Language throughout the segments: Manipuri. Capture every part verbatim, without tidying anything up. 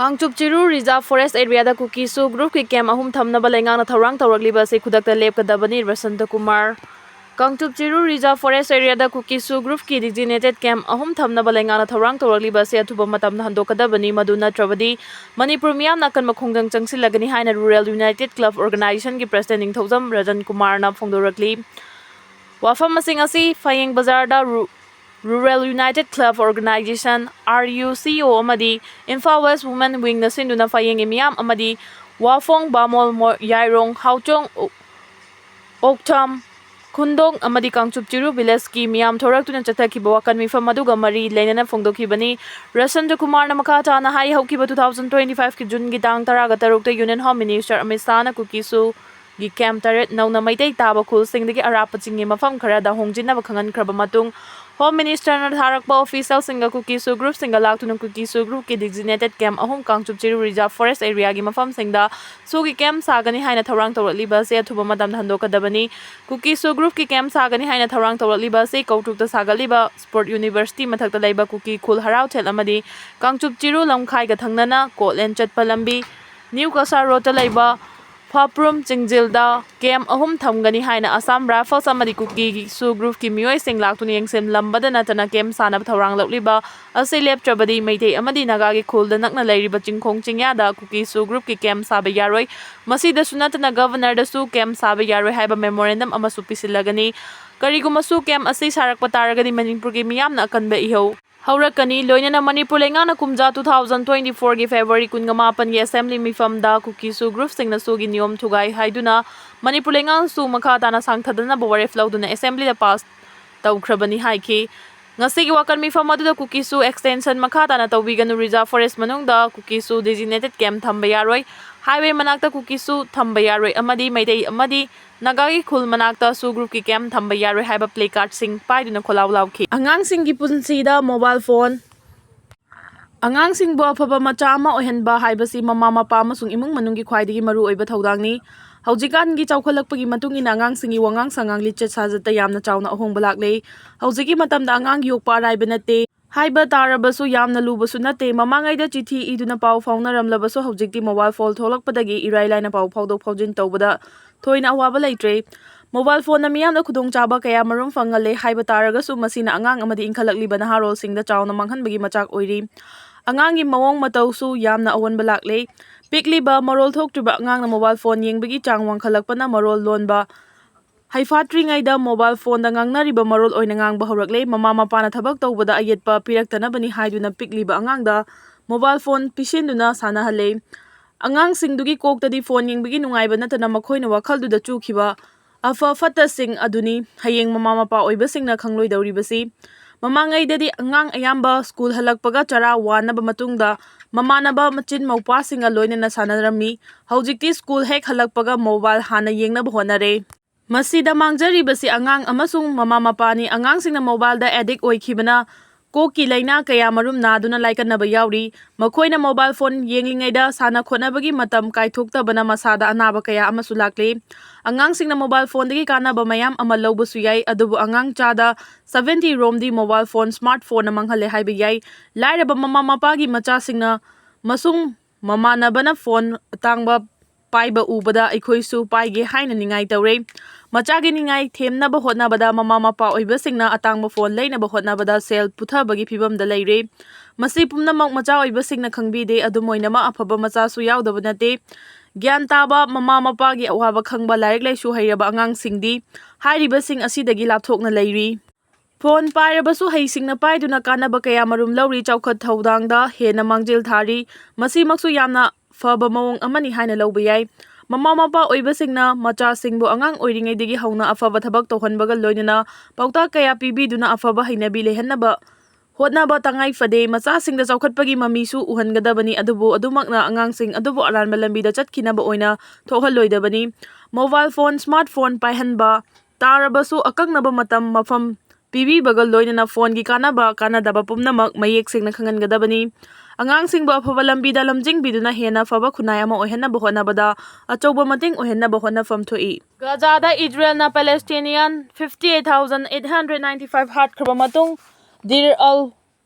ꯀꯥꯡꯆꯨꯞ ꯆꯤꯔꯨ Reserve Forest Area ꯗ ꯀꯨꯀꯤ ꯁꯨ group ꯀꯤ camp ꯑꯍꯨꯝ ꯊꯝꯅꯕ ꯂꯩꯉꯥꯛꯅ ꯊꯧꯔꯥꯡ ꯇꯧꯔꯛꯂꯤꯕ ꯑꯁꯤ ꯈꯨꯗꯛꯇ ꯂꯦꯞꯀꯗꯕꯅꯤ, ꯕꯁꯟꯇ ꯀꯨꯃꯥꯔ꯫ ꯀꯥꯡꯆꯨꯞ ꯆꯤꯔꯨ Reserve Forest Area ꯗ ꯀꯨꯀꯤ ꯁꯨ group ꯀꯤ designated camp ꯑꯍꯨꯝ ꯊꯝꯅꯕ ꯂꯩꯉꯥꯛꯅ ꯊꯧꯔꯥꯡ ꯇꯧꯔꯛꯂꯤꯕ ꯑꯁꯤ ꯑꯊꯨꯕ ꯃꯇꯝꯗ ꯍꯟꯗꯣꯛꯀꯗꯕꯅꯤ, ꯃꯗꯨ ꯅꯠꯇ꯭ꯔꯕꯗꯤ ꯃꯅꯤꯄꯨꯔ ꯃꯤꯌꯥꯝꯅ ꯑꯀꯟꯕ ꯈꯣꯡꯖꯪ ꯆꯪꯁꯤꯜꯂꯒꯅꯤ ꯍꯥꯏꯅ Rural United Club Organisation ꯒꯤ President ꯅꯤꯡꯊꯧꯖꯝ ꯔꯖꯟ ꯀꯨꯃꯥꯔꯅ ꯐꯣꯡꯗꯣꯔꯛꯂꯤ꯫ ꯋꯥꯐꯝꯁꯤꯡ ꯑꯁꯤ ꯐꯌꯦꯡ ꯕꯖꯥꯔꯗ ꯔꯨ-, Rural United Club Organisation, R U C O, ꯑꯃꯗꯤ ꯏꯝꯐꯥꯜ West Women Wing ꯅ ꯁꯤꯟꯗꯨꯅ ꯐꯌꯦꯡꯒꯤ ꯃꯤꯌꯥꯝ ꯑꯃꯗꯤ ꯋꯥꯐꯣꯡ, ꯕꯥꯃꯣꯜ, ꯃꯣ-, ꯌꯥꯏꯔꯣꯡ, ꯍꯥꯎꯆꯣꯡ, ꯑꯣ-, ꯑꯣꯛꯊꯥꯝ, ꯈꯨꯟꯗꯣꯡ ꯑꯃꯗꯤ ꯀꯥꯡꯆꯨꯞ ꯆꯤꯔꯨ village ꯀꯤ ꯃꯤꯌꯥꯝ ꯊꯣꯔꯛꯇꯨꯅ ꯆꯠꯊꯈꯤꯕ ꯋꯥꯀꯟ ꯃꯤꯐꯝ ꯑꯗꯨꯒ ꯃꯔꯤ ꯂꯩꯅꯅ ꯐꯣꯡꯗꯣꯛꯈꯤꯕꯅꯤ꯫ ꯔꯁꯟꯗ ꯀꯨꯃꯥꯔꯅ ꯃꯈꯥ ꯇꯥꯅ ꯍꯥꯏ, ꯍꯧꯈꯤꯕ two thousand twenty-five ꯀꯤ ꯖꯨꯟꯒꯤ ꯇꯥꯡ ꯇꯔꯥꯒ ꯇꯔꯨꯛꯇ Union Home Minister ꯑꯃꯤꯠ ꯁꯥꯍꯅ ꯀꯨꯀꯤ ꯁꯨ ꯒꯤ camp ꯇꯔꯦꯠ ꯅꯧꯅ ꯃꯩꯇꯩ ꯇꯥꯕ ꯈꯨꯜꯁꯤꯡꯗꯒꯤ ꯑꯔꯥꯞꯄ ꯆꯤꯡꯒꯤ ꯃꯐꯝ ꯈꯔꯗ ꯍꯣꯡꯖꯤꯟꯅꯕ ꯈꯪꯍꯟꯈ꯭ꯔꯕ ꯃꯇꯨꯡ, Home Minister ꯅ ꯊꯥꯔꯛꯄ official ꯁꯤꯡꯒ ꯀꯨꯀꯤ ꯁꯨ group ꯁꯤꯡꯒ ꯂꯥꯛꯇꯨꯅ ꯀꯨꯀꯤ ꯁꯨ group ꯀꯤ designated camp ꯑꯍꯨꯝ ꯀꯥꯡꯆꯨꯞ ꯆꯤꯔꯨ Reserve Forest Area ꯒꯤ ꯃꯐꯝꯁꯤꯡꯗ ꯁꯨꯒꯤ camp ꯁꯥꯒꯅꯤ ꯍꯥꯏꯅ ꯊꯧꯔꯥꯡ ꯇꯧꯔꯛꯂꯤꯕ ꯑꯁꯤ ꯑꯊꯨꯕ ꯃꯇꯝꯗ ꯍꯟꯗꯣꯛꯀꯗꯕꯅꯤ꯫ ꯀꯨꯀꯤ ꯁꯨ group ꯀꯤ camp ꯁꯥꯒꯅꯤ ꯍꯥꯏꯅ ꯊꯧꯔꯥꯡ ꯇꯧꯔꯛꯂꯤꯕ ꯑꯁꯤ ꯀꯧꯇ꯭ꯔꯨꯛꯇ ꯁꯥꯒꯠꯂꯤꯕ Sport University ꯃꯊꯛꯇ ꯂꯩꯕ ꯀꯨꯀꯤ ꯈꯨꯜ ꯍꯔꯥꯎꯊꯦꯜ ꯑꯃꯗꯤ ꯀꯥꯡꯆꯨꯞ ꯆꯤꯔꯨ ꯂꯝꯈꯥꯏꯒ ꯊꯪꯅꯅ ꯀꯣꯠꯂꯦꯟ ꯆꯠꯄ ꯂꯝꯕꯤ, New Kasa Road ꯇ ꯂꯩꯕ ꯐꯥꯄ꯭ꯔꯨꯝ ꯆꯤꯡꯖꯤꯜꯗ camp ꯑꯍꯨꯝ ꯊꯝꯒꯅꯤ ꯍꯥꯏꯅ Assam Rifles ꯑꯃꯗꯤ ꯀꯨꯀꯤ ꯁꯨ group ꯀꯤ ꯃꯤꯑꯣꯏꯁꯤꯡ ꯂꯥꯛꯇꯨꯅ ꯌꯦꯡꯁꯤꯟꯂꯝꯕꯗ ꯅꯠꯇꯅ camp ꯁꯥꯅꯕ ꯊꯧꯔꯥꯡ ꯂꯧꯂꯤꯕ ꯑꯁꯤ ꯂꯦꯞꯇ꯭ꯔꯕꯗꯤ ꯃꯩꯇꯩ ꯑꯃꯗꯤ ꯅꯥꯒꯥꯒꯤ ꯈꯨꯜꯗ ꯅꯛꯅ ꯂꯩꯔꯤꯕ ꯆꯤꯡꯈꯣꯡ ꯆꯤꯡꯌꯥꯗ ꯀꯨꯀꯤ ꯁꯨ group ꯀꯤ camp ꯁꯥꯕ ꯌꯥꯔꯣꯏ꯫ ꯃꯁꯤꯗꯁꯨ ꯅꯠꯇꯅ Governor ꯗꯁꯨ camp ꯁꯥꯕ ꯌꯥꯔꯣꯏ ꯍꯥꯏꯕ memorandum ꯑꯃꯁꯨ ꯄꯤꯁꯤꯜꯂꯒꯅꯤ꯫ ꯀꯔꯤꯒꯨꯝꯕ ꯁꯨ camp ꯑꯁꯤ ꯁꯥꯔꯛꯄ ꯇꯥꯔꯒꯗꯤ ꯃꯅꯤꯄꯨꯔꯒꯤ ꯃꯤꯌꯥꯝꯅ ꯑꯀꯟꯕ ꯏꯍꯧ ꯍꯧꯔꯛꯀꯅꯤ꯫ ꯂꯣꯏꯅꯅ ꯃꯅꯤꯄꯨꯔ ꯂꯩꯉꯥꯛꯅ ꯀꯨꯝꯖꯥ two thousand twenty-four ꯒꯤ February ꯀꯨꯟꯒ ꯃꯥꯄꯟꯒꯤ assembly ꯃꯤꯐꯝꯗ ꯀꯨꯀꯤ ꯁꯨ group ꯁꯤꯡꯅ ꯁꯨꯒꯤ ꯅꯤꯌꯣꯝ ꯊꯨꯒꯥꯏ ꯍꯥꯏꯗꯨꯅ ꯃꯅꯤꯄꯨꯔ ꯂꯩꯉꯥꯛꯅꯁꯨ ꯃꯈꯥ ꯇꯥꯅ ꯁꯥꯡꯊꯗꯅꯕ ꯋꯥꯔꯦꯞ ꯂꯧꯗꯨꯅ assembly ꯗ pass ꯇꯧꯈ꯭ꯔꯕꯅꯤ ꯍꯥꯏꯈꯤ꯫ ꯉꯁꯤꯒꯤ ꯋꯥꯀꯟ ꯃꯤꯐꯝ ꯑꯗꯨꯗ ꯀꯨꯀꯤ ꯁꯨ extension ꯃꯈꯥ ꯇꯥꯅ ꯇꯧꯕꯤꯒꯅꯨ, Reserve Forest ꯃꯅꯨꯡꯗ ꯀꯨꯀꯤ ꯁꯨ designated camp ꯊꯝꯕ ꯌꯥꯔꯣꯏ, highway ꯃꯅꯥꯛꯇ ꯀꯨꯀꯤ ꯁꯨ ꯊꯝꯕ ꯌꯥꯔꯣꯏ ꯑꯃꯗꯤ ꯃꯩꯇꯩ ꯑꯃꯗꯤ ꯅꯥꯒꯥꯒꯤ ꯈꯨꯜ ꯃꯅꯥꯛꯇ ꯁꯨ group ꯀꯤ camp ꯊꯝꯕ ꯌꯥꯔꯣꯏ ꯍꯥꯏꯕ placard ꯁꯤꯡ ꯄꯥꯏꯗꯨꯅ ꯈꯣꯜꯂꯥꯎ ꯂꯥꯎꯈꯤ꯫ ꯑꯉꯥꯡꯁꯤꯡꯒꯤ ꯄꯨꯟꯁꯤꯗ mobile phone꯫ ꯑꯉꯥꯡꯁꯤꯡꯕꯨ ꯑꯐꯕ ꯃꯆꯥ ꯑꯃ ꯑꯣꯏꯍꯟꯕ ꯍꯥꯏꯕꯁꯤ ꯃꯃꯥ ꯃꯄꯥ ꯑꯃꯁꯨꯡ ꯏꯃꯨꯡ ꯃꯅꯨꯡꯒꯤ ꯈ꯭ꯋꯥꯏꯗꯒꯤ ꯃꯔꯨꯑꯣꯏꯕ ꯊꯧꯗꯥꯡꯅꯤ꯫ ꯍꯧꯖꯤꯛꯀꯥꯟꯒꯤ ꯆꯥꯎꯈꯠꯂꯛꯄꯒꯤ ꯃꯇꯨꯡ ꯏꯟꯅ ꯑꯉꯥꯡꯁꯤꯡꯒꯤ ꯋꯥꯉꯥꯡ ꯁꯉꯥꯡ, ꯂꯤꯆꯠ ꯁꯥꯖꯠꯇ ꯌꯥꯝꯅ ꯆꯥꯎꯅ ꯑꯍꯣꯡꯕ ꯂꯥꯛꯂꯦ꯫ ꯍꯧꯖꯤꯛꯀꯤ ꯃꯇꯝꯗ ꯑꯉꯥꯡ ꯌꯣꯛꯄ ꯑꯔꯥꯏꯕ ꯅꯠꯇꯦ꯫ ꯍꯥꯏꯕ ꯇꯥꯔꯕꯁꯨ ꯌꯥꯝꯅ ꯂꯨꯕꯁꯨ ꯅꯠꯇꯦ꯫ ꯃꯃꯥꯡꯉꯩꯗ ꯆꯤꯊꯤ ꯏꯗꯨꯅ ꯄꯥꯎ ꯐꯥꯎꯅꯔꯝꯂꯕꯁꯨ ꯍꯧꯖꯤꯛꯇꯤ ꯃꯣꯕꯥꯏꯜ ꯐꯣꯟ ꯊꯣꯛꯂꯛꯄꯗꯒꯤ ꯏꯔꯥꯏ ꯂꯥꯏꯅ ꯄꯥꯎ ꯐꯥꯎꯗꯣꯛ ꯐꯥꯎꯖꯤꯟ ꯇꯧꯕꯗ ꯊꯣꯏꯅ ꯑꯋꯥꯕ ꯂꯩꯇ꯭ꯔꯦ꯫ ꯃꯣꯕꯥꯏꯜ ꯐꯣꯟꯅ ꯃꯤꯌꯥꯝꯗ ꯈꯨꯗꯣꯡꯆꯥꯕ ꯀꯌꯥ ꯃꯔꯨꯝ ꯐꯪꯍꯜꯂꯦ ꯍꯥꯏꯕ ꯇꯥꯔꯒꯁꯨ ꯃꯁꯤꯅ ꯑꯉꯥꯡ ꯑꯃꯗꯤ ꯏꯟꯈꯠꯂꯛꯂꯤꯕ ꯅꯍꯥꯔꯣꯜꯁꯤꯡꯗ ꯆꯥꯎꯅ ꯃꯥꯡꯍꯟꯕꯒꯤ ꯃꯆꯥꯛ ꯑꯣꯏꯔꯤ꯫ ꯑꯉꯥꯡꯒꯤ ꯃꯑꯣꯡ ꯃꯇꯧꯁꯨ ꯌꯥꯝꯅ ꯑꯑꯣꯟꯕ ꯂꯥꯛꯂꯦ꯫ ꯄꯤꯛꯂꯤꯕ ꯃꯔꯣꯜ ꯊꯣꯛꯇ꯭ꯔꯤꯕ ꯑꯉꯥꯡꯅ ꯃꯣꯕꯥꯏꯜ ꯐꯣꯟ ꯌꯦꯡꯕꯒꯤ ꯆꯥꯡ ꯋꯥꯡꯈꯠꯂꯛꯄꯅ ꯃꯔꯣꯜ ꯂꯣꯟꯕ ꯍꯩꯐꯥꯠꯇ꯭ꯔꯤꯉꯩꯗ ꯃꯣꯕꯥꯏꯜ ꯐꯣꯟꯗ ꯉꯥꯡꯅꯔꯤꯕ ꯃꯔꯣꯜ ꯑꯣꯏꯅ ꯉꯥꯡꯕ ꯍꯧꯔꯛꯂꯦ꯫ ꯃꯃꯥ ꯃꯄꯥꯅ ꯊꯕꯛ ꯇꯧꯕꯗ ꯑꯌꯦꯠꯄ ꯄꯤꯔꯛꯇꯅꯕꯅꯤ ꯍꯥꯏꯗꯨꯅ ꯄꯤꯛꯂꯤꯕ ꯑꯉꯥꯡꯗ ꯃꯣꯕꯥꯏꯜ ꯐꯣꯟ ꯄꯤꯁꯤꯟꯗꯨꯅ ꯁꯥꯟꯅꯍꯜꯂꯦ꯫ ꯑꯉꯥꯡꯁꯤꯡꯗꯨꯒꯤ ꯀꯣꯛꯇꯗꯤ ꯐꯣꯟ ꯌꯦꯡꯕꯒꯤ ꯅꯨꯡꯉꯥꯏꯕ ꯅꯠꯇꯅ ꯃꯈꯣꯏꯅ ꯋꯥꯈꯜꯗꯨꯗ ꯆꯨꯈꯤꯕ ꯑꯐ ꯐꯠꯇꯁꯤꯡ ꯑꯗꯨꯅꯤ ꯍꯌꯦꯡ ꯃꯃꯥ ꯃꯄꯥ ꯑꯣꯏꯕꯁꯤꯡꯅ ꯈꯪꯂꯣꯏꯗꯧꯔꯤꯕꯁꯤ꯫ ꯃꯃꯥꯡꯉꯩꯗꯗꯤ ꯑꯉꯥꯡ ꯑꯌꯥꯝꯕ ꯁ꯭ꯀꯨꯜ ꯍꯜꯂꯛꯄꯒ ꯆꯔꯥ ꯋꯥꯅꯕ ꯃꯇꯨꯡꯗ ꯃꯃꯥꯟꯅꯕ ꯃꯆꯤꯟ ꯃꯧꯄ꯭ꯋꯥꯁꯤꯡꯒ ꯂꯣꯏꯅꯅ ꯁꯥꯟꯅꯔꯝꯃꯤ꯫ ꯍꯧꯖꯤꯛꯇꯤ ꯁ꯭ꯀꯨꯜ ꯍꯦꯛ ꯍꯜꯂꯛꯄꯒ ꯃꯣꯕꯥꯏꯜ ꯍꯥꯟꯅ ꯌꯦꯡꯅꯕ ꯍꯣꯠꯅꯔꯦ꯫ ꯃꯁꯤꯗ ꯃꯥꯡꯖꯔꯤꯕꯁꯤ ꯑꯉꯥꯡ ꯑꯃꯁꯨꯡ ꯃꯃꯥ ꯃꯄꯥꯅꯤ꯫ ꯑꯉꯥꯡꯁꯤꯡꯅ ꯃꯣꯕꯥꯏꯜꯗ ꯑꯦꯗꯤꯛ ꯑꯣꯏꯈꯤꯕꯅ ꯀꯣꯛꯀꯤ ꯂꯥꯏꯅꯥ ꯀꯌꯥ ꯃꯔꯨꯝ ꯅꯥꯗꯨꯅ ꯂꯥꯏꯀꯠꯅꯕ ꯌꯥꯎꯔꯤ꯫ ꯃꯈꯣꯏꯅ ꯃꯣꯕꯥꯏꯜ ꯐꯣꯟ ꯌꯦꯡꯂꯤꯉꯩꯗ ꯁꯥꯟꯅ ꯈꯣꯠꯅꯕꯒꯤ ꯃꯇꯝ ꯀꯥꯏꯊꯣꯛꯇꯕꯅ ꯃꯁꯥꯗ ꯑꯅꯥꯕ ꯀꯌꯥ ꯑꯃꯁꯨ ꯂꯥꯛꯂꯤ꯫ ꯑꯉꯥꯡꯁꯤꯡꯅ ꯃꯣꯕꯥꯏꯜ ꯐꯣꯟꯗꯒꯤ ꯀꯥꯟꯅꯕ ꯃꯌꯥꯝ ꯑꯃ ꯂꯧꯕꯁꯨ ꯌꯥꯏ, ꯑꯗꯨꯕꯨ ꯑꯉꯥꯡ ꯆꯥꯗ ꯁꯚꯦꯟꯇꯤ ꯔꯣꯝꯗꯤ ꯃꯣꯕꯥꯏꯜ ꯐꯣꯟ, ꯁ꯭ꯃꯥꯔꯠ ꯐꯣꯟꯅ ꯃꯥꯡꯍꯜꯂꯦ ꯍꯥꯏꯕ ꯌꯥꯏ꯫ ꯂꯥꯏꯔꯕ ꯃꯃꯥ ꯃꯄꯥꯒꯤ ꯃꯆꯥꯁꯤꯡꯅ ꯃꯁꯨꯡ ꯃꯃꯥꯟꯅꯕꯅ ꯐꯣꯟ ꯑꯇꯥꯡꯕ ꯄꯥꯏꯕ ꯎꯕꯗ ꯑꯩꯈꯣꯏꯁꯨ ꯄꯥꯏꯒꯦ ꯍꯥꯏꯅ ꯅꯤꯡꯉꯥꯏ ꯇꯧꯔꯦ꯫ ꯃꯆꯥꯒꯤ ꯅꯤꯡꯉꯥꯏ ꯊꯦꯝꯅꯕ ꯍꯣꯠꯅꯕꯗ ꯃꯃꯥ ꯃꯄꯥ ꯑꯣꯏꯕꯁꯤꯡꯅ ꯑꯇꯥꯡꯕ ꯐꯣꯟ ꯂꯩꯅꯕ ꯍꯣꯠꯅꯕꯗ ꯁꯦꯜ ꯄꯨꯊꯕꯒꯤ ꯐꯤꯕꯝꯗ ꯂꯩꯔꯦ꯫ ꯃꯁꯤ ꯄꯨꯝꯅꯃꯛ ꯃꯆꯥ ꯑꯣꯏꯕꯁꯤꯡꯅ ꯈꯪꯕꯤꯗꯦ꯫ ꯑꯗꯨꯝ ꯑꯣꯏꯅꯃꯛ ꯑꯐꯕ ꯃꯆꯥꯁꯨ ꯌꯥꯎꯗꯕ ꯅꯠꯇꯦ꯫ ꯒ꯭ꯌꯥꯟ ꯇꯥꯕ ꯃꯃꯥ ꯃꯄꯥꯒꯤ ꯑꯋꯥꯕ ꯈꯪꯕ ꯂꯥꯏꯔꯤꯛ ꯂꯥꯏꯁꯨ ꯍꯩꯔꯕ ꯑꯉꯥꯡꯁꯤꯡꯗꯤ ꯍꯥꯏꯔꯤꯕꯁꯤꯡ ꯑꯁꯤꯗꯒꯤ ꯂꯥꯞꯊꯣꯛꯅ ꯂꯩꯔꯤ꯫ ꯐꯣꯟ ꯄꯥꯏꯔꯕꯁꯨ ꯍꯩꯁꯤꯡꯅ ꯄꯥꯏꯗꯨꯅ ꯀꯥꯟꯅꯕ ꯀꯌꯥ ꯃꯔꯨꯝ ꯂꯧꯔꯤ, ꯆꯥꯎꯈꯠ ꯊꯧꯗꯥꯡꯗ ꯍꯦꯟꯅ ꯃꯥꯡꯖꯤꯜ ꯊꯥꯔꯤ꯫ ꯃꯁꯤꯃꯛꯁꯨ ꯌꯥꯝꯅ ꯐꯕ ꯃꯑꯣꯡ ꯑꯃꯅꯤ ꯍꯥꯏꯅ ꯂꯧꯕ ꯌꯥꯏ꯫ ꯃꯃꯥ ꯃꯄꯥ ꯑꯣꯏꯕꯁꯤꯡꯅ ꯃꯆꯥꯁꯤꯡꯕꯨ ꯑꯉꯥꯡ ꯑꯣꯏꯔꯤꯉꯩꯗꯒꯤ ꯍꯧꯅ ꯑꯐꯕ ꯊꯕꯛ ꯇꯧꯍꯟꯕꯒ ꯂꯣꯏꯅꯅ ꯄꯥꯎꯇꯥꯛ ꯀꯌꯥ ꯄꯤꯕꯤꯗꯨꯅ ꯑꯐꯕ ꯍꯩꯅꯕꯤ ꯂꯩꯍꯟꯅꯕ ꯍꯣꯠꯅꯕ ꯇꯉꯥꯏ ꯐꯗꯦ꯫ ꯃꯆꯥꯁꯤꯡꯗ ꯆꯥꯎꯈꯠꯄꯒꯤ ꯃꯃꯤꯁꯨ ꯎꯍꯟꯒꯗꯕꯅꯤ, ꯑꯗꯨꯕꯨ ꯑꯗꯨꯃꯛꯅ ꯑꯉꯥꯡꯁꯤꯡ ꯑꯗꯨꯕꯨ ꯑꯔꯥꯟꯕ ꯂꯝꯕꯤꯗ ꯆꯠꯈꯤꯅꯕ ꯑꯣꯏꯅ ꯊꯣꯛꯍꯜꯂꯣꯏꯗꯕꯅꯤ꯫ ꯃꯣꯕꯥꯏꯜ ꯐꯣꯟ, ꯁ꯭ꯃꯥꯔꯠ ꯐꯣꯟ ꯄꯥꯏꯍꯟꯕ ꯇꯥꯔꯕꯁꯨ ꯑꯀꯛꯅꯕ ꯃꯇꯝ, ꯃꯐꯝ ꯄꯤꯕꯤꯕꯒ ꯂꯣꯏꯅꯅ ꯐꯣꯟꯒꯤ ꯀꯥꯟꯅꯕ, ꯀꯥꯟꯅꯗꯕ ꯄꯨꯝꯅꯃꯛ ꯃꯌꯦꯛ ꯁꯦꯡꯅ ꯈꯪꯍꯟꯒꯗꯕꯅꯤ꯫ ꯑꯉꯥꯡꯁꯤꯡꯕꯨ ꯑꯐꯕ ꯂꯝꯕꯤꯗ ꯂꯝꯖꯤꯡꯕꯤꯗꯨꯅ ꯍꯦꯟꯅ ꯐꯕ ꯈꯨꯟꯅꯥꯏ ꯑꯃ ꯑꯣꯏꯍꯟꯅꯕ ꯍꯣꯠꯅꯕꯗ ꯑꯆꯧꯕ ꯃꯇꯦꯡ ꯑꯣꯏꯍꯟꯅꯕ ꯍꯣꯠꯅꯐꯝ ꯊꯣꯛꯏ꯫ ꯒꯥꯖꯥꯗ ꯏꯖꯔꯦꯜꯅ Palestinian fifty eight thousand eight hundred ninety five ꯍꯥꯠꯈ꯭ꯔꯕ ꯃꯇꯨꯡ, ꯗꯤꯔ ꯑꯜ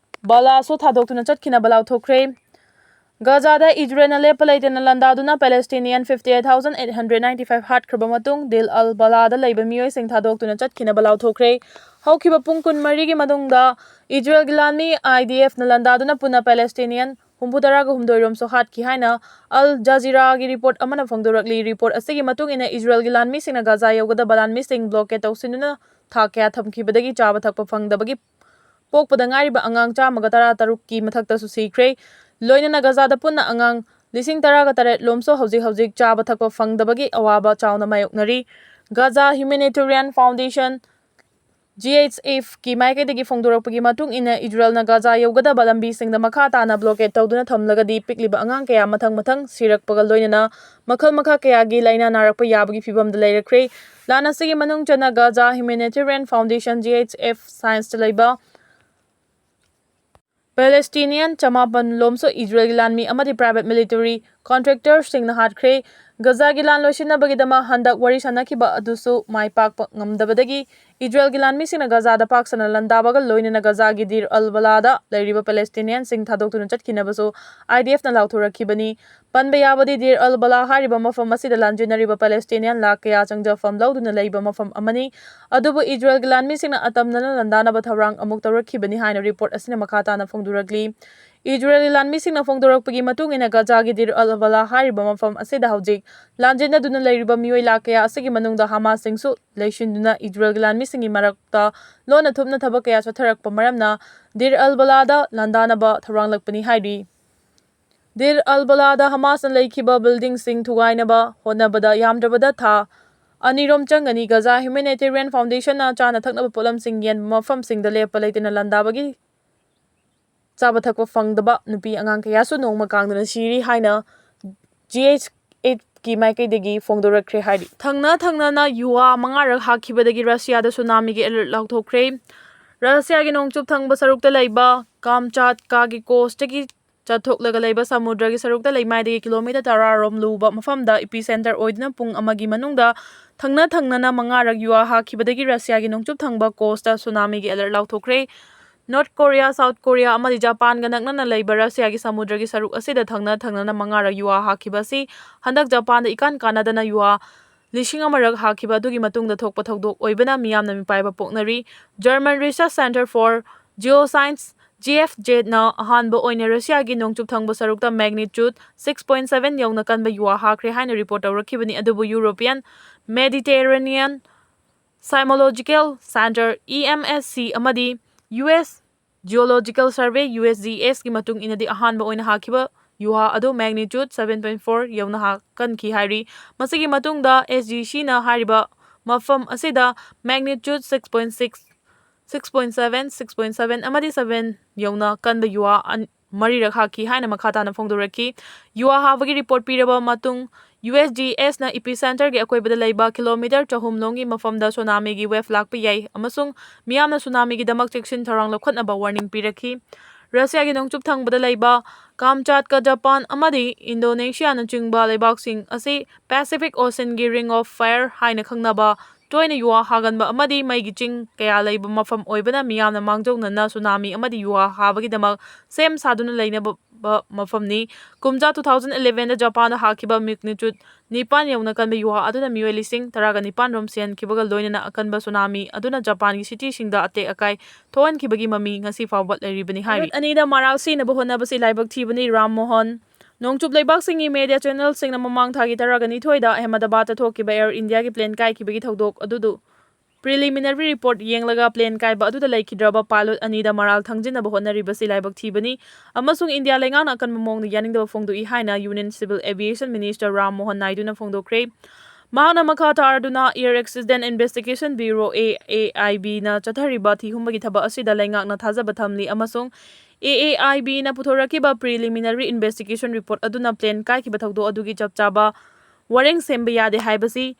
ꯕꯂꯥꯁꯨ ꯊꯥꯗꯣꯛꯇꯨꯅ ꯆꯠꯈꯤꯅꯕ ꯂꯥꯎꯊꯣꯛꯈ꯭ꯔꯦ꯫ ꯒꯖꯥꯗ ꯏꯖꯔꯦꯜꯅ ꯂꯦꯞꯄ ꯂꯩꯇꯅ ꯂꯥꯟꯗꯥꯗꯨꯅ Palestinian fifty eight thousand eight hundred ninety five ꯍꯥꯠꯈ꯭ꯔꯕ ꯃꯇꯨꯡ, ꯗꯤꯔ ꯑꯜ ꯕꯂꯥꯗ ꯂꯩꯕ ꯃꯤꯑꯣꯏꯁꯤꯡ ꯊꯥꯗꯣꯛꯇꯨꯅ ꯆꯠꯈꯤꯅꯕ ꯂꯥꯎꯊꯣꯛꯈ꯭ꯔꯦ꯫ ꯍꯧꯈꯤꯕ ꯄꯨꯡ ꯀꯨꯟꯃꯔꯤꯒꯤ ꯃꯅꯨꯡꯗ ꯏꯖꯔꯦꯜꯒꯤ ꯂꯥꯟꯃꯤ I D F ꯅ ꯂꯥꯟꯗꯥꯗꯨꯅ ꯄꯨꯟꯅ Palestinian ꯍꯨꯝꯐꯨꯇꯔꯥꯒ ꯍꯨꯝꯗꯣꯏ ꯔꯣꯝꯁꯨ ꯍꯥꯠꯈꯤ ꯍꯥꯏꯅ ꯑꯜ ꯖꯖꯤꯔꯥꯒꯤ ꯔꯤꯄꯣꯔꯠ ꯑꯃꯅ ꯐꯣꯡꯗꯣꯔꯛꯂꯤ꯫ ꯔꯤꯄꯣꯔꯠ ꯑꯁꯤꯒꯤ ꯃꯇꯨꯡ ꯏꯟꯅ, ꯏꯖꯔꯦꯜꯒꯤ ꯂꯥꯟꯃꯤꯁꯤꯡꯅ ꯒꯖꯥ ꯌꯧꯒꯗꯕ ꯂꯥꯟꯃꯤꯁꯤꯡ ꯕ꯭ꯂꯣꯀꯦꯠ ꯇꯧꯁꯤꯟꯗꯨꯅ ꯊꯥ ꯀꯌꯥ ꯊꯝꯈꯤꯕꯗꯒꯤ ꯆꯥꯕ ꯊꯛꯄ ꯐꯪꯗꯕꯒꯤ ꯄꯣꯛꯄꯗ ꯉꯥꯏꯔꯤꯕ ꯑꯉꯥꯡ ꯆꯥꯝꯃꯒ ꯇꯔꯥ ꯇꯔꯨꯛꯀꯤ ꯃꯊꯛꯇꯁꯨ ꯁꯤꯈ꯭ꯔꯦ꯫ ꯂꯣꯏꯅꯅ ꯒꯖꯥꯗ ꯄꯨꯟꯅ ꯑꯉꯥꯡ ꯂꯤꯁꯤꯡ ꯇꯔꯥꯒ ꯇꯔꯦꯠ ꯂꯣꯝꯁꯨ ꯍꯧꯖꯤꯛ ꯍꯧꯖꯤꯛ ꯆꯥꯕ ꯊꯛꯄ ꯐꯪꯗꯕꯒꯤ ꯑꯋꯥꯕ ꯆꯥꯎꯅ ꯃꯥꯌꯣꯛꯅꯔꯤ꯫ Gaza Humanitarian Foundation, G H F ꯀꯤ ꯃꯥꯏꯀꯩꯗꯒꯤ ꯐꯣꯡꯗꯣꯔꯛꯄꯒꯤ ꯃꯇꯨꯡ ꯏꯟꯅ, ꯏꯖꯔꯦꯜꯅ ꯒꯖꯥ ꯌꯧꯒꯗꯕ ꯂꯝꯕꯤꯁꯤꯡꯗ ꯃꯈꯥ ꯇꯥꯅ ꯕ꯭ꯂꯣꯀꯦꯠ ꯇꯧꯗꯨꯅ ꯊꯝꯂꯒꯗꯤ, ꯄꯤꯛꯂꯤꯕ ꯑꯉꯥꯡ ꯀꯌꯥ ꯃꯊꯪ ꯃꯊꯪ ꯁꯤꯔꯛꯄꯒ ꯂꯣꯏꯅꯅ ꯃꯈꯜ ꯃꯈꯥ ꯀꯌꯥꯒꯤ ꯂꯥꯏꯅꯥ ꯅꯥꯔꯛꯄ ꯌꯥꯕꯒꯤ ꯐꯤꯕꯝꯗ ꯂꯩꯔꯛꯈ꯭ꯔꯦ꯫ ꯂꯥꯟ ꯑꯁꯤꯒꯤ ꯃꯅꯨꯡ ꯆꯟꯅ Gaza Humanitarian Foundation, G H F, ꯁꯥꯏꯟꯁꯇ ꯂꯩꯕ ꯄꯦꯂꯦꯁꯇꯤꯅꯤꯌꯟ ꯆꯃꯥꯄꯟ ꯂꯣꯝꯁꯨ ꯏꯖꯔꯦꯜꯒꯤ ꯂꯥꯟꯃꯤ ꯑꯃꯗꯤ ꯄ꯭ꯔꯥꯏꯚꯦꯠ ꯃꯤꯂꯤꯇꯔꯤ ꯀꯣꯟꯇ꯭ꯔꯦꯛꯇꯔꯁꯤꯡꯅ ꯍꯥꯠꯈ꯭ꯔꯦ꯫ ꯒꯖꯥꯒꯤ ꯂꯥꯟ ꯂꯣꯏꯁꯤꯟꯅꯕꯒꯤꯗꯃꯛ ꯍꯟꯗꯛ ꯋꯥꯔꯤ ꯁꯥꯅꯈꯤꯕ ꯑꯗꯨꯁꯨ ꯃꯥꯏ ꯄꯥꯛꯄ ꯉꯝꯗꯕꯗꯒꯤ ꯏꯖꯔꯦꯜꯒꯤ ꯂꯥꯟꯃꯤꯁꯤꯡꯅ ꯒꯖꯥꯗ ꯄꯥꯛ ꯁꯟꯅ ꯂꯥꯟꯗꯥꯕꯒ ꯂꯣꯏꯅꯅ ꯒꯖꯥꯒꯤ ꯗꯤꯔ ꯑꯜ ꯕꯂꯥꯗ ꯂꯩꯔꯤꯕ ꯄꯦꯂꯦꯁꯇꯤꯅꯤꯌꯟꯁꯤꯡ ꯊꯥꯗꯣꯛꯇꯨꯅ ꯆꯠꯈꯤꯅꯕꯁꯨ I D F ꯅ ꯂꯥꯎꯊꯣꯔꯛꯈꯤꯕꯅꯤ꯫ ꯄꯟꯕ ꯌꯥꯕꯗꯤ, ꯗꯤꯔ ꯑꯜ ꯕꯂꯥ ꯍꯥꯏꯔꯤꯕ ꯃꯐꯝ ꯑꯁꯤꯗ ꯂꯥꯟꯖꯦꯟꯅꯔꯤꯕ ꯄꯦꯂꯦꯁꯇꯤꯅꯤꯌꯟ ꯂꯥꯈ ꯀꯌꯥ ꯆꯪꯖꯐꯝ ꯂꯧꯗꯨꯅ ꯂꯩꯕ ꯃꯐꯝ ꯑꯃꯅꯤ꯫ ꯑꯗꯨꯕꯨ ꯏꯖꯔꯦꯜꯒꯤ ꯂꯥꯟꯃꯤꯁꯤꯡꯅ ꯑꯇꯝꯅꯅ ꯂꯥꯟꯗꯥꯅꯕ ꯊꯧꯔꯥꯡ ꯑꯃꯨꯛ ꯇꯧꯔꯛꯈꯤꯕꯅꯤ ꯍꯥꯏꯅ ꯔꯤꯄꯣꯔꯠ ꯑꯁꯤꯅ ꯃꯈꯥ ꯇꯥꯅ ꯐꯣꯡꯗꯣꯔꯛꯂꯤ꯫ ꯏꯖꯔꯦꯜꯒꯤ ꯂꯥꯟꯃꯤꯁꯤꯡꯅ ꯐꯣꯡꯗꯣꯔꯛꯄꯒꯤ ꯃꯇꯨꯡ ꯏꯟꯅ, ꯒꯖꯥꯒꯤ ꯗꯤꯔ ꯑꯜ ꯕꯂꯥ ꯍꯥꯏꯔꯤꯕ ꯃꯐꯝ ꯑꯁꯤꯗ ꯍꯧꯖꯤꯛ ꯂꯥꯟꯖꯦꯟꯅꯗꯨꯅ ꯂꯩꯔꯤꯕ ꯃꯤꯑꯣꯏ ꯂꯥꯈ ꯀꯌꯥ ꯑꯁꯤꯒꯤ ꯃꯅꯨꯡꯗ ꯍꯃꯥꯁꯁꯤꯡꯁꯨ ꯂꯩꯁꯤꯟꯗꯨꯅ ꯏꯖꯔꯦꯜꯒꯤ ꯂꯥꯟꯃꯤꯁꯤꯡꯒꯤ ꯃꯔꯛꯇ ꯂꯣꯟꯅ ꯊꯨꯞꯅ ꯊꯕꯛ ꯀꯌꯥ ꯆꯠꯊꯔꯛꯄ ꯃꯔꯝꯅ ꯗꯤꯔ ꯑꯜ ꯕꯂꯥꯗ ꯂꯥꯟꯗꯥꯅꯕ ꯊꯧꯔꯥꯡꯂꯛꯄꯅꯤ ꯍꯥꯏꯔꯤ꯫ ꯗꯤꯔ ꯑꯜ ꯕꯂꯥꯗ ꯍꯃꯥꯁꯅ ꯂꯩꯈꯤꯕ ꯕꯤꯜꯗꯤꯡꯁꯤꯡ ꯊꯨꯒꯥꯏꯅꯕ ꯍꯣꯠꯅꯕꯗ ꯌꯥꯝꯗ꯭ꯔꯕꯗ ꯊꯥ ꯑꯅꯤꯔꯣꯝ ꯆꯪꯒꯅꯤ꯫ ꯒꯖꯥ ꯍ꯭ꯌꯨꯃꯦꯅꯤꯇꯦꯔꯤꯌꯟ ꯐꯥꯎꯟꯗꯦꯁꯟꯅ ꯆꯥꯅ ꯊꯛꯅꯕ ꯄꯣꯠꯂꯝꯁꯤꯡ ꯌꯦꯟꯕ ꯃꯐꯝꯁꯤꯡꯗ ꯂꯦꯞꯄ ꯂꯩꯇꯅ ꯂꯥꯟꯗꯥꯕꯒꯤ ꯆꯥꯕ ꯊꯛꯄ ꯐꯪꯗꯕ ꯅꯨꯄꯤ ꯑꯉꯥꯡ ꯀꯌꯥꯁꯨ ꯅꯣꯡꯃ ꯀꯥꯡꯗꯅ ꯁꯤꯔꯤ ꯍꯥꯏꯅ G H F ꯀꯤ ꯃꯥꯏꯀꯩꯗꯒꯤ ꯐꯣꯡꯗꯣꯔꯛꯈ꯭ꯔꯦ ꯍꯥꯏꯔꯤ꯫ ꯊꯪꯅ ꯊꯪꯅꯅ ꯌꯨꯋꯥ ꯃꯉꯥꯔꯛ ꯍꯥꯠꯈꯤꯕꯗꯒꯤ ꯔꯁꯤꯌꯥꯗ ꯁꯨꯅꯥꯃꯤꯒꯤ ꯑꯦꯂꯔꯠ ꯂꯥꯎꯊꯣꯛꯈ꯭ꯔꯦ꯫ ꯔꯁꯤꯌꯥꯒꯤ ꯅꯣꯡꯆꯨꯞ ꯊꯪꯕ ꯁꯔꯨꯛꯇ ꯂꯩꯕ ꯀꯥꯝꯆꯥꯠꯀꯥꯒꯤ ꯀꯣꯁꯇꯒꯤ ꯆꯠꯊꯣꯛꯂꯒ ꯂꯩꯕ ꯁꯃꯨꯗ꯭ꯔꯒꯤ ꯁꯔꯨꯛꯇ ꯂꯩꯃꯥꯏꯗꯒꯤ ꯀꯤꯂꯣꯃꯤꯇꯔ ꯇꯔꯥ ꯔꯣꯝ ꯂꯨꯕ ꯃꯐꯝꯗ ꯏꯄꯤꯁꯦꯟꯇꯔ ꯑꯣꯏꯗꯨꯅ ꯄꯨꯡ ꯑꯃꯒꯤ ꯃꯅꯨꯡꯗ ꯊꯪꯅ ꯊꯪꯅꯅ ꯃꯉꯥꯔꯛ ꯌꯨꯋꯥ ꯍꯥꯈꯤꯕꯗꯒꯤ ꯔꯁꯤꯌꯥꯒꯤ ꯅꯣꯡꯆꯨꯞ ꯊꯪꯕ ꯀꯣꯁꯇ ꯁꯨꯅꯥꯃꯤꯒꯤ ꯑꯦꯂꯔꯠ ꯂꯥꯎꯊꯣꯛꯈ꯭ꯔꯦ꯫ ꯅꯣꯔꯠ ꯀꯣꯔꯤꯌꯥ, ꯁꯥꯎꯠ ꯀꯣꯔꯤꯌꯥ ꯑꯃꯗꯤ ꯖꯄꯥꯟꯒ ꯅꯛꯅꯅ ꯂꯩꯕ ꯔꯁꯤꯌꯥꯒꯤ ꯁꯃꯨꯗ꯭ꯔꯒꯤ ꯁꯔꯨꯛ ꯑꯁꯤꯗ ꯊꯪꯅ ꯊꯪꯅꯅ ꯃꯉꯥꯔꯛ ꯌꯨꯍꯥ ꯍꯥꯈꯤꯕ ꯑꯁꯤ ꯍꯟꯗꯛ ꯖꯄꯥꯟꯗ ꯏꯀꯥꯟ ꯀꯥꯟꯅꯗꯅ ꯌꯨꯍꯥ ꯂꯤꯁꯤꯡ ꯑꯃꯔꯛ ꯍꯥꯈꯤꯕ ꯑꯗꯨꯒꯤ ꯃꯇꯨꯡꯗ ꯊꯣꯛꯄ ꯊꯧꯗꯣꯛ ꯑꯣꯏꯕꯅ ꯃꯤꯌꯥꯝꯅ ꯃꯤꯄꯥꯏꯕ ꯄꯣꯛꯅꯔꯤ꯫ German Research Centre for Geoscience, G F Z, ꯅ ꯑꯍꯥꯟꯕ ꯑꯣꯏꯅ ꯔꯁꯤꯌꯥꯒꯤ ꯅꯣꯡꯆꯨꯞ ꯊꯪꯕ ꯁꯔꯨꯛꯇ magnitude six point seven ꯌꯧꯅ ꯀꯟꯕ ꯌꯨꯍꯥ ꯍꯥꯈ꯭ꯔꯦ ꯍꯥꯏꯅ ꯔꯤꯄꯣꯔꯠ ꯇꯧꯔꯛꯈꯤꯕꯅꯤ, ꯑꯗꯨꯕꯨ European Mediterranean Seismological Centre, E M S C, ꯑꯃꯗꯤ U S Geological Survey, U S G S, ꯀꯤ ꯃꯇꯨꯡ ꯏꯟꯅꯗꯤ ꯑꯍꯥꯟꯕ ꯑꯣꯏꯅ ꯍꯥꯈꯤꯕ ꯌꯨꯍꯥ ꯑꯗꯨ magnitude seven point four ꯌꯧꯅ ꯍꯥ-, ꯀꯟꯈꯤ ꯍꯥꯏꯔꯤ꯫ ꯃꯁꯤꯒꯤ ꯃꯇꯨꯡꯗ S G C ꯅ ꯍꯥꯏꯔꯤꯕ ꯃꯐꯝ ꯑꯁꯤꯗ magnitude six point six, six point seven, six point seven ꯑꯃꯗꯤ seven ꯌꯧꯅ ꯀꯟꯕ ꯌꯨꯍꯥ ꯑꯟ-, ꯃꯔꯤꯔꯛ ꯍꯥꯈꯤ ꯍꯥꯏꯅ ꯃꯈꯥ ꯇꯥꯅ ꯐꯣꯡꯗꯣꯔꯛꯈꯤ꯫ ꯌꯨꯍꯥ ꯍꯥꯕꯒꯤ ꯔꯤꯄꯣꯔꯠ ꯄꯤꯔꯕ ꯃꯇꯨꯡ, U S G S ꯅ epicentre ꯒꯤ ꯑꯀꯣꯏꯕꯗ ꯂꯩꯕ ꯀꯤꯂꯣꯃꯤꯇꯔ ꯆꯍꯨꯝ ꯂꯣꯝꯒꯤ ꯃꯐꯝꯗ ꯁꯨꯅꯥꯃꯤꯒꯤ wave ꯂꯥꯛꯄ ꯌꯥꯏ ꯑꯃꯁꯨꯡ ꯃꯤꯌꯥꯝꯅ ꯁꯨꯅꯥꯃꯤꯒꯤꯗꯃꯛ ꯆꯦꯛꯁꯤꯟ ꯊꯧꯔꯥꯡ ꯂꯧꯈꯠꯅꯕ warning ꯄꯤꯔꯛꯈꯤ꯫ ꯔꯁꯤꯌꯥꯒꯤ ꯅꯣꯡꯆꯨꯞ ꯊꯪꯕꯗ ꯂꯩꯕ ꯀꯥꯝꯆꯥꯠꯀ ꯖꯄꯥꯟ ꯑꯃꯗꯤ ꯏꯟꯗꯣꯅꯦꯁꯤꯌꯥꯅꯆꯤꯡꯕ ꯂꯩꯕꯥꯛꯁꯤꯡ ꯑꯁꯤ Pacific Ocean ꯒꯤ Ring of Fire ꯍꯥꯏꯅ ꯈꯪꯅꯕ ꯇꯣꯏꯅ ꯌꯨꯍꯥ ꯍꯥꯒꯟꯕ ꯑꯃꯗꯤ ꯃꯩꯒꯤ ꯆꯤꯡ ꯀꯌꯥ ꯂꯩꯕ ꯃꯐꯝ ꯑꯣꯏꯕꯅ ꯃꯤꯌꯥꯝꯅ ꯃꯥꯡꯖꯧꯅꯅ ꯁꯨꯅꯥꯃꯤ ꯑꯃꯗꯤ ꯌꯨꯍꯥ ꯍꯥꯕꯒꯤꯗꯃꯛ ꯁꯦꯝ ꯁꯥꯗꯨꯅ ꯂꯩꯅꯕ ꯃꯐꯝꯅꯤ꯫ ꯀꯨꯝꯖꯥ two thousand eleven ꯗ ꯖꯄꯥꯟꯗ ꯍꯥꯈꯤꯕ magnitude ꯅꯤꯄꯥꯟ ꯌꯧꯅ ꯀꯟꯕ ꯌꯨꯍꯥ ꯑꯗꯨꯅ ꯃꯤꯑꯣꯏ ꯂꯤꯁꯤꯡ ꯇꯔꯥꯒ ꯅꯤꯄꯥꯟ ꯔꯣꯝ ꯁꯤꯍꯟꯈꯤꯕꯒ ꯂꯣꯏꯅꯅ ꯑꯀꯟꯕ ꯁꯨꯅꯥꯃꯤ ꯑꯗꯨꯅ ꯖꯄꯥꯟꯒꯤ city ꯁꯤꯡꯗ ꯑꯇꯦꯛ ꯑꯀꯥꯏ ꯊꯣꯛꯍꯟꯈꯤꯕꯒꯤ ꯃꯃꯤ ꯉꯁꯤ ꯐꯥꯎꯕ ꯂꯩꯔꯤꯕꯅꯤ ꯍꯥꯏꯔꯤ꯫ ꯄꯥꯏꯂꯣꯠ ꯑꯅꯤꯗ ꯃꯔꯥꯜ ꯁꯤꯅꯕ ꯍꯣꯠꯅꯕꯁꯤ ꯂꯥꯏꯕꯛ ꯊꯤꯕꯅꯤ, ꯔꯥꯝ ꯃꯣꯍꯟ꯫ ꯅꯣꯡꯆꯨꯞ ꯂꯩꯕꯥꯛꯁꯤꯡꯒꯤ media channel ꯁꯤꯡꯅ ꯃꯃꯥꯡ ꯊꯥꯒꯤ ꯇꯔꯥꯒ ꯅꯤꯊꯣꯏꯗ ꯑꯍꯃꯗꯕꯥꯗꯇ ꯊꯣꯛꯈꯤꯕ Air India ꯒꯤ plane ꯀꯥꯏꯈꯤꯕꯒꯤ ꯊꯧꯗꯣꯛ ꯑꯗꯨꯗꯨ preliminary report ꯌꯦꯡꯂꯒ plane ꯀꯥꯏꯕ ꯑꯗꯨꯗ ꯂꯩꯈꯤꯗ꯭ꯔꯕ ꯄꯥꯏꯂꯣꯠ ꯑꯅꯤꯗ ꯃꯔꯥꯜ ꯊꯪꯖꯤꯟꯅꯕ ꯍꯣꯠꯅꯔꯤꯕꯁꯤ ꯂꯥꯏꯕꯛ ꯊꯤꯕꯅꯤ ꯑꯃꯁꯨꯡ ꯏꯟꯗꯤꯌꯥ ꯂꯩꯉꯥꯛꯅ ꯑꯀꯟꯕ ꯃꯑꯣꯡꯗ ꯌꯥꯅꯤꯡꯗꯕ ꯐꯣꯡꯗꯣꯛꯏ ꯍꯥꯏꯅ Union Civil Aviation Minister Ram Mohan ꯅꯥꯏꯗꯨꯅ ꯐꯣꯡꯗꯣꯛꯈ꯭ꯔꯦ꯫ ꯃꯍꯥꯛꯅ ꯃꯈꯥ ꯇꯥꯔꯗꯨꯅ Air Accident Investigation Bureau, A A I B, ꯅ ꯆꯠꯊꯔꯤꯕ ꯊꯤꯍꯨꯝꯕꯒꯤ ꯊꯕꯛ ꯑꯁꯤꯗ ꯂꯩꯉꯥꯛꯅ ꯊꯥꯖꯕ ꯊꯝꯂꯤ ꯑꯃꯁꯨꯡ A A I B ꯅ ꯄꯨꯊꯣꯔꯛꯈꯤꯕ preliminary investigation report ꯑꯗꯨꯅ plane ꯀꯥꯏꯈꯤꯕ ꯊꯧꯗꯣꯛ ꯑꯗꯨꯒꯤ ꯆꯞ ꯆꯥꯕ ꯋꯥꯔꯦꯡ ꯁꯦꯝꯕ ꯌꯥꯗꯦ ꯍꯥꯏꯕꯁꯤ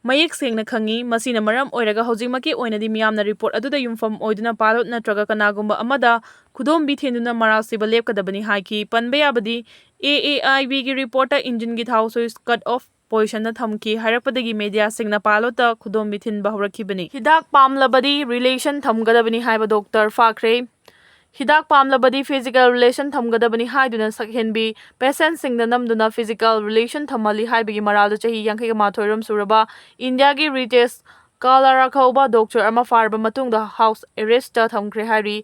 ꯃꯌꯦꯛ ꯁꯦꯡꯅ ꯈꯪꯏ꯫ ꯃꯁꯤꯅ ꯃꯔꯝ ꯑꯣꯏꯔꯒ ꯍꯧꯖꯤꯛꯃꯛꯀꯤ ꯑꯣꯏꯅꯗꯤ ꯃꯤꯌꯥꯝꯅ report ꯑꯗꯨꯗ ꯌꯨꯝꯐꯝ ꯑꯣꯏꯗꯨꯅ ꯄꯥꯏꯂꯣꯠ ꯅꯠꯇ꯭ꯔꯒ ꯀꯅꯥꯒꯨꯝꯕ ꯑꯃꯗ ꯈꯨꯗꯣꯝꯕꯤ ꯊꯤꯟꯗꯨꯅ ꯃꯔꯥꯜ ꯁꯤꯕ ꯂꯦꯞꯀꯗꯕꯅꯤ ꯍꯥꯏꯈꯤ꯫ ꯄꯟꯕ ꯌꯥꯕꯗꯤ, A A I B ꯒꯤ report ꯇ engine ꯒꯤ ꯊꯥꯎ switch cut off position ꯗ ꯊꯝꯈꯤ ꯍꯥꯏꯔꯛꯄꯗꯒꯤ media ꯁꯤꯡꯅ ꯄꯥꯏꯂꯣꯠꯇ ꯈꯨꯗꯣꯝꯕꯤ ꯊꯤꯟꯕ ꯍꯧꯔꯛꯈꯤꯕꯅꯤ꯫ ꯍꯤꯗꯥꯛ ꯄꯥꯝꯂꯕꯗꯤ relation ꯊꯝꯒꯗꯕꯅꯤ ꯍꯥꯏꯕ doctor ꯐꯥꯈ꯭ꯔꯦ꯫ ꯍꯤꯗꯥꯛ ꯄꯥꯝꯂꯕꯗꯤ physical relation ꯊꯝꯒꯗꯕꯅꯤ ꯍꯥꯏꯗꯨꯅ ꯁꯛꯍꯦꯟꯕꯤ patientꯁꯤꯡꯗ ꯅꯝꯗꯨꯅ physical relation ꯊꯝꯍꯜꯂꯤ ꯍꯥꯏꯕꯒꯤ ꯃꯔꯥꯜꯗ ꯆꯍꯤ ꯌꯥꯡꯈꯩꯒ ꯃꯥꯊꯣꯏ ꯔꯣꯝ ꯁꯨꯔꯕ ꯏꯟꯗꯤꯌꯥꯒꯤ ꯔꯤꯇꯦꯁ ꯀꯥꯂꯥꯔꯥ ꯀꯧꯕ doctor ꯑꯃ ꯐꯥꯔꯕ ꯃꯇꯨꯡꯗ house arrestꯇ ꯊꯝꯈ꯭ꯔꯦ ꯍꯥꯏꯔꯤ꯫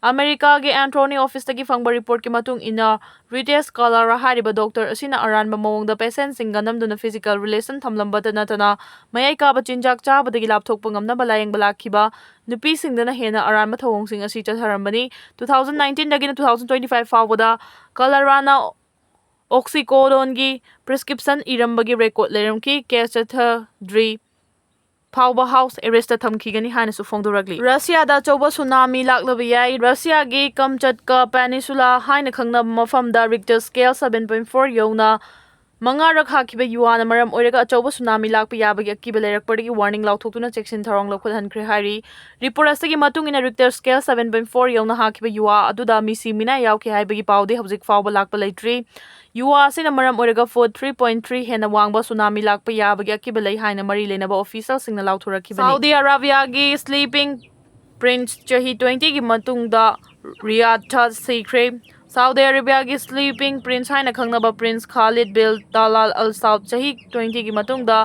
ꯑꯃꯦꯔꯤꯀꯥꯒꯤ attorney officeꯇꯒꯤ ꯐꯪꯕ reportꯀꯤ ꯃꯇꯨꯡ ꯏꯟꯅ, ꯔꯤꯇꯦꯁ ꯀꯥꯂꯥꯔꯥ ꯍꯥꯏꯔꯤꯕ doctor ꯑꯁꯤꯅ ꯑꯔꯥꯟꯕ ꯃꯑꯣꯡꯗ patientꯁꯤꯡꯒ ꯅꯝꯗꯨꯅ physical relation ꯊꯝꯂꯝꯕꯇ ꯅꯠꯇꯅ, ꯃꯌꯥꯏ ꯀꯥꯕ ꯆꯤꯟꯖꯥꯛ ꯆꯥꯕꯗꯒꯤ ꯂꯥꯞꯊꯣꯛꯄ ꯉꯝꯅꯕ ꯂꯥꯌꯦꯡꯕ ꯂꯥꯛꯈꯤꯕ ꯅꯨꯄꯤꯁꯤꯡꯗꯅ ꯍꯦꯟꯅ ꯑꯔꯥꯟꯕ ꯊꯧꯑꯣꯡꯁꯤꯡ ꯑꯁꯤ ꯆꯠꯊꯔꯝꯕꯅꯤ꯫ Two thousand nineteenꯗꯒꯤꯅ two thousand twenty five ꯐꯥꯎꯕꯗ ꯀꯥꯂꯥꯔꯥꯅ oxycodoneꯒꯤ prescription ꯏꯔꯝꯕꯒꯤ record ꯂꯩꯔꯝꯈꯤ꯫ Case ꯆꯠꯊꯗ꯭ꯔꯤ ꯐꯥꯎꯕ house arrestꯇ ꯊꯝꯈꯤꯒꯅꯤ ꯍꯥꯏꯅꯁꯨ ꯐꯣꯡꯗꯣꯔꯛꯂꯤ꯫ ꯔꯁꯤꯌꯥꯗ ꯑꯆꯧꯕ tsunami ꯂꯥꯛꯂꯕ ꯌꯥꯏ꯫ ꯔꯁꯤꯌꯥꯒꯤ Kamchatka Peninsula ꯍꯥꯏꯅ ꯈꯪꯅꯕ ꯃꯐꯝꯗ Richter scale seven point four ꯌꯧꯅ ꯃꯉꯥꯔꯛ ꯍꯥꯈꯤꯕ ꯌꯨꯋꯥꯅ ꯃꯔꯝ ꯑꯣꯏꯔꯒ ꯑꯆꯧꯕ tsunami ꯂꯥꯛꯄ ꯌꯥꯕꯒꯤ ꯑꯀꯤꯕ ꯂꯩꯔꯛꯄꯗꯒꯤ warning ꯂꯥꯎꯊꯣꯛꯇꯨꯅ ꯆꯦꯛꯁꯤꯟ ꯊꯧꯔꯥꯡ ꯂꯧꯈꯠꯍꯟꯈ꯭ꯔꯦ ꯍꯥꯏꯔꯤ꯫ Report ꯑꯁꯤꯒꯤ ꯃꯇꯨꯡ ꯏꯟꯅ, Richter scale seven point four ꯌꯧꯅ ꯍꯥꯈꯤꯕ ꯌꯨꯋꯥ ꯑꯗꯨꯗ ꯃꯤꯁꯤ ꯃꯤꯅꯥꯏ ꯌꯥꯎꯈꯤ ꯍꯥꯏꯕꯒꯤ ꯄꯥꯎꯗꯤ ꯍꯧꯖꯤꯛ ꯐꯥꯎꯕ ꯂꯥꯛꯄ ꯂꯩꯇ꯭ꯔꯤ꯫ ꯌꯨꯋꯥ ꯑꯁꯤꯅ ꯃꯔꯝ ꯑꯣꯏꯔꯒ foot three point three ꯍꯦꯟꯅ ꯋꯥꯡꯕ tsunami ꯂꯥꯛꯄ ꯌꯥꯕꯒꯤ ꯑꯀꯤꯕ ꯂꯩ ꯍꯥꯏꯅ ꯃꯔꯤ ꯂꯩꯅꯕ officialꯁꯤꯡꯅ ꯂꯥꯎꯊꯣꯔꯛꯈꯤꯕꯅꯤ꯫ Saudi Arabiaꯒꯤ sleeping prince ꯆꯍꯤ twentyꯒꯤ ꯃꯇꯨꯡꯗ ꯔꯤꯌꯥꯗꯇ ꯁꯤꯈ꯭ꯔꯦ꯫ Saudi Arabiaꯒꯤ sleeping prince ꯍꯥꯏꯅ ꯈꯪꯅꯕ Prince Khalid bin Talal Al Saud ꯆꯍꯤ twentyꯒꯤ ꯃꯇꯨꯡꯗ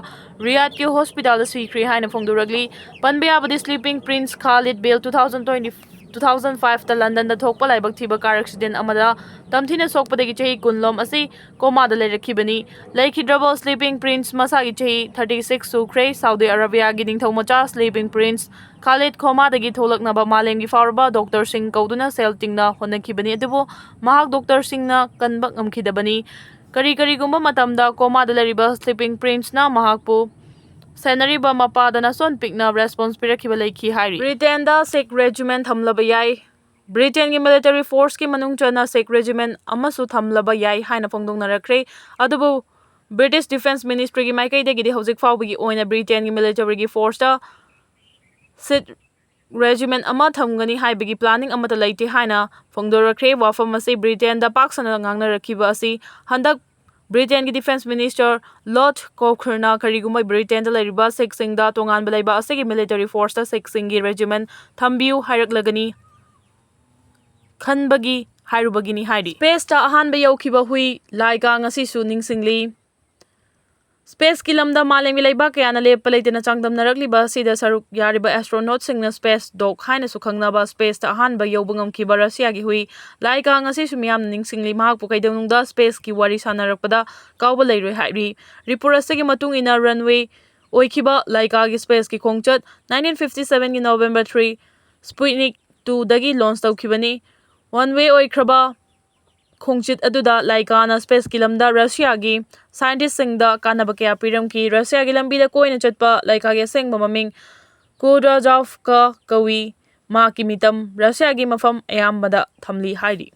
ꯔꯤꯌꯥꯗꯀꯤ hospitalꯗ ꯁꯤꯈ꯭ꯔꯦ ꯍꯥꯏꯅ ꯐꯣꯡꯗꯣꯔꯛꯂꯤ꯫ ꯄꯟꯕ ꯌꯥꯕꯗꯤ, sleeping prince Khalid bin two thousand twenty, two thousand fiveꯇ Londonꯗ ꯊꯣꯛꯄ ꯂꯥꯏꯕꯛ ꯊꯤꯕ car accident ꯑꯃꯗ ꯇꯝꯊꯤꯅ ꯁꯣꯛꯄꯗꯒꯤ ꯆꯍꯤ ꯀꯨꯟ ꯂꯣꯝ ꯑꯁꯤ comaꯗ ꯂꯩꯔꯛꯈꯤꯕꯅꯤ꯫ ꯂꯩꯈꯤꯗ꯭ꯔꯕ sleeping prince ꯃꯁꯥꯒꯤ ꯆꯍꯤ thirty six ꯁꯨꯈ꯭ꯔꯦ꯫ Saudi Arabiaꯒꯤ ꯅꯤꯡꯊꯧ ꯃꯆꯥ sleeping prince Khalid comaꯗꯒꯤ ꯊꯣꯛꯂꯛꯅꯕ ꯃꯥꯂꯦꯝꯒꯤ ꯐꯥꯎꯔꯕ doctorꯁꯤꯡ ꯀꯧꯗꯨꯅ ꯁꯦꯜ ꯇꯤꯡꯅ ꯍꯣꯠꯅꯈꯤꯕꯅꯤ, ꯑꯗꯨꯕꯨ ꯃꯍꯥꯛ doctorꯁꯤꯡꯅ ꯀꯟꯕ ꯉꯝꯈꯤꯗꯕꯅꯤ꯫ ꯀꯔꯤ ꯀꯔꯤꯒꯨꯝꯕ ꯃꯇꯝꯗ comaꯗ ꯂꯩꯔꯤꯕ sleeping princeꯅ ꯃꯍꯥꯛꯄꯨ ꯁꯦꯟꯅꯔꯤꯕ ꯃꯄꯥꯗ ꯅꯆꯣꯟ ꯄꯤꯛꯅ response ꯄꯤꯔꯛꯈꯤꯕ ꯂꯩꯈꯤ ꯍꯥꯏꯔꯤ꯫ Britainꯗ Sikh regiment ꯊꯝꯂꯕ ꯌꯥꯏ꯫ Britainꯒꯤ military forceꯀꯤ ꯃꯅꯨꯡ ꯆꯟꯅ Sikh regiment ꯑꯃꯁꯨ ꯊꯝꯂꯕ ꯌꯥꯏ ꯍꯥꯏꯅ ꯐꯣꯡꯗꯣꯛꯅꯔꯛꯈ꯭ꯔꯦ꯫ ꯑꯗꯨꯕꯨ British Defence Ministryꯒꯤ ꯃꯥꯏꯀꯩꯗꯒꯤꯗꯤ ꯍꯧꯖꯤꯛ ꯐꯥꯎꯕꯒꯤ ꯑꯣꯏꯅ Britainꯒꯤ militaryꯒꯤ forceꯇ Sikh regiment ꯑꯃ ꯊꯝꯒꯅꯤ ꯍꯥꯏꯕꯒꯤ planning ꯑꯃꯠꯇ ꯂꯩꯇꯦ ꯍꯥꯏꯅ ꯐꯣꯡꯗꯣꯔꯛꯈ꯭ꯔꯦ꯫ ꯋꯥꯐꯝ ꯑꯁꯤ Britainꯗ ꯄꯥꯛ ꯁꯟꯅ ꯉꯥꯡꯅꯔꯛꯈꯤꯕ ꯑꯁꯤ ꯍꯟꯗꯛ Britainꯒꯤ Defence Minister Lord Cochrane ꯀꯔꯤꯒꯨꯝꯕ Britainꯗ ꯂꯩꯔꯤꯕ Sikhꯁꯤꯡꯗ ꯇꯣꯉꯥꯟꯕ ꯂꯩꯕꯥꯛ ꯑꯁꯤꯒꯤ military forceꯇ Sikhꯁꯤꯡꯒꯤ regiment ꯊꯝꯕꯤꯌꯨ ꯍꯥꯏꯔꯛꯂꯒꯅꯤ꯫ ꯈꯟꯕꯒꯤ ꯍꯥꯏꯔꯨꯕꯒꯤꯅꯤ ꯍꯥꯏꯔꯤ꯫ ꯁ꯭ꯄꯦꯁꯇ ꯑꯍꯥꯟꯕ ꯌꯧꯈꯤꯕ ꯍꯨꯏ ꯂꯥꯏꯀꯥ ꯉꯁꯤꯁꯨ ꯅꯤꯡꯁꯤꯡꯂꯤ꯫ ꯁ꯭ꯄꯦꯁꯀꯤ ꯂꯝꯗ ꯃꯥꯂꯦꯝꯒꯤ ꯂꯩꯕꯥꯛ ꯀꯌꯥꯅ ꯂꯦꯞꯄ ꯂꯩꯇꯅ ꯆꯥꯡꯗꯝꯅꯔꯛꯂꯤꯕ ꯑꯁꯤꯗ ꯁꯔꯨꯛ ꯌꯥꯔꯤꯕ ꯑꯦꯁꯇ꯭ꯔꯣꯅꯣꯠꯁꯤꯡꯅ ꯁ꯭ꯄꯦꯁ ꯗꯣꯒ ꯍꯥꯏꯅꯁꯨ ꯈꯪꯅꯕ ꯁ꯭ꯄꯦꯁꯇ ꯑꯍꯥꯟꯕ ꯌꯧꯕ ꯉꯝꯈꯤꯕ ꯔꯁꯤꯌꯥꯒꯤ ꯍꯨꯏ ꯂꯥꯏꯀꯥ ꯉꯁꯤꯁꯨ ꯃꯤꯌꯥꯝꯅ ꯅꯤꯡꯁꯤꯡꯂꯤ꯫ ꯃꯍꯥꯛꯄꯨ ꯀꯩꯗꯧꯅꯨꯡꯗ ꯁ꯭ꯄꯦꯁꯀꯤ ꯋꯥꯔꯤ ꯁꯥꯟꯅꯔꯛꯄꯗ ꯀꯥꯎꯕ ꯂꯩꯔꯣꯏ ꯍꯥꯏꯔꯤ꯫ ꯔꯤꯄꯣꯔꯠ ꯑꯁꯤꯒꯤ ꯃꯇꯨꯡ ꯏꯟꯅ ꯔꯟꯋꯦ ꯑꯣꯏꯈꯤꯕ ꯂꯥꯏꯀꯥꯒꯤ ꯁ꯭ꯄꯦꯁꯀꯤ ꯈꯣꯡꯆꯠ nineteen fifty sevenꯒꯤ November three Sputnik twoꯗꯒꯤ ꯂꯣꯟꯆ ꯇꯧꯈꯤꯕꯅꯤ꯫ ꯋꯥꯟ ꯋꯦ ꯑꯣꯏꯈ꯭ꯔꯕ ꯈꯣꯡꯆꯠ ꯑꯗꯨꯗ ꯂꯥꯏꯀꯥꯅ ꯁ꯭ꯄꯦꯁꯀꯤ ꯂꯝꯗ ꯔꯁꯤꯌꯥꯒꯤ ꯁꯥꯏꯟꯇꯤꯁꯁꯤꯡꯗ ꯀꯥꯟꯅꯕ ꯀꯌꯥ ꯄꯤꯔꯝꯈꯤ꯫ ꯔꯁꯤꯌꯥꯒꯤ ꯂꯝꯕꯤꯗ ꯀꯣꯏꯅ ꯆꯠꯄ ꯂꯥꯏꯀꯥꯒꯤ ꯑꯁꯦꯡꯕ ꯃꯃꯤꯡ ꯀꯨꯗ꯭ꯔꯥꯖꯣꯚꯀꯥ ꯀꯧꯏ꯫ ꯃꯍꯥꯛꯀꯤ ꯃꯤꯇꯝ ꯔꯁꯤꯌꯥꯒꯤ ꯃꯐꯝ ꯑꯌꯥꯝꯕꯗ ꯊꯝꯂꯤ ꯍꯥꯏꯔꯤ꯫